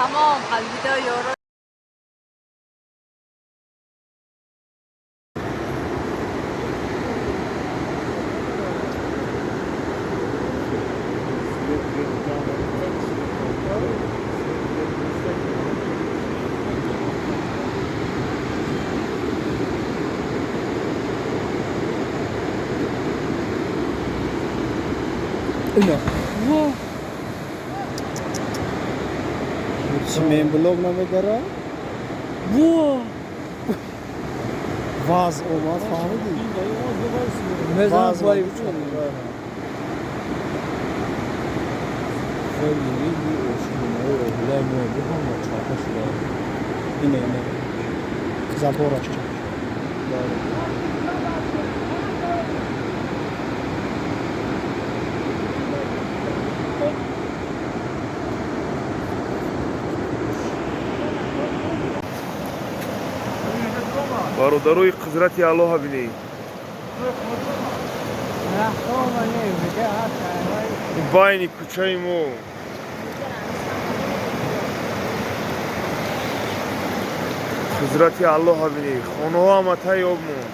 Тамом қалбида ёро. Ина. Чи мен блог намедара? Во! Ваз омад, фаҳмидӣ? Мезанам Ваз бой. омад. Хеле ошхонаҳои оҳилаи мо бу ҳама чапа шуда. Ина, ина. Забораш чап. Бародарои, қудрати Аллоҳа бинед. Ин байни кӯчаи мо қудрати Аллоҳа бинед. Хонаҳо ҳама таи об монд.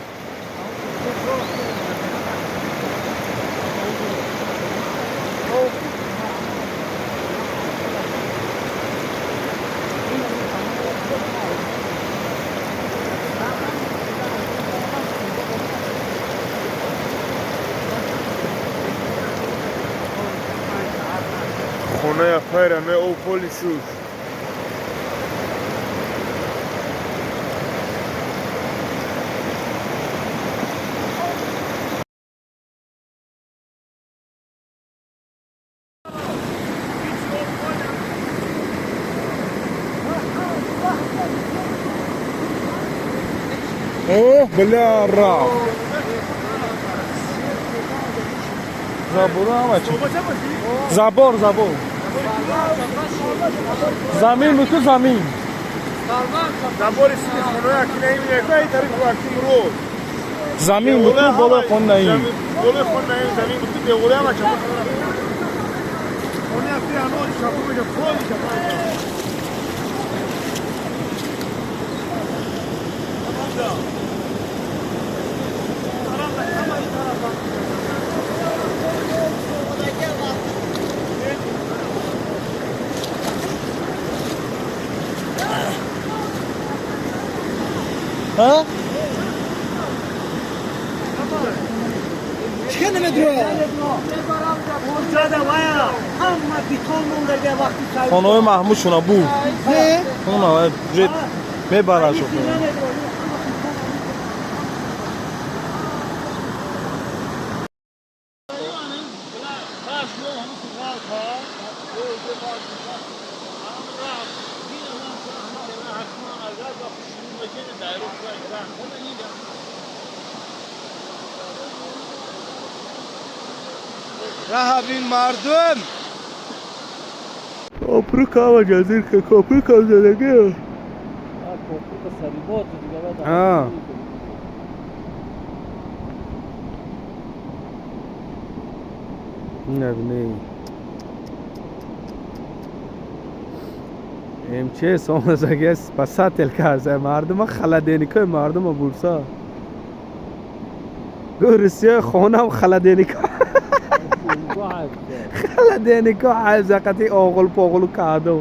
Хонаи апайра ме об холи шуд. О, бля, рафт. Забора ҳама чӣ? Забор, забор. Замин буту замин. Забори сини хонаи акинаим якаи тарафи аким род. Замин буту болои хонаим. Болои хонаим замин буту девори ҳама чапа. Хонаи аки ано чапа меша, холи чапа. Ҳа? Хонаҳои Маҳмуд шуна бу. Хона уже мебарад шо. Раҳабин мардум. Копру кава ҷазир копру кав задаги. А. Не, не. МЧС омадагия спасатель карда мардума, холодильникои мардума бурса. Гӯ Русия хонам холодильнико. Холодильнико ҳайзақати оғул поғулу каъду.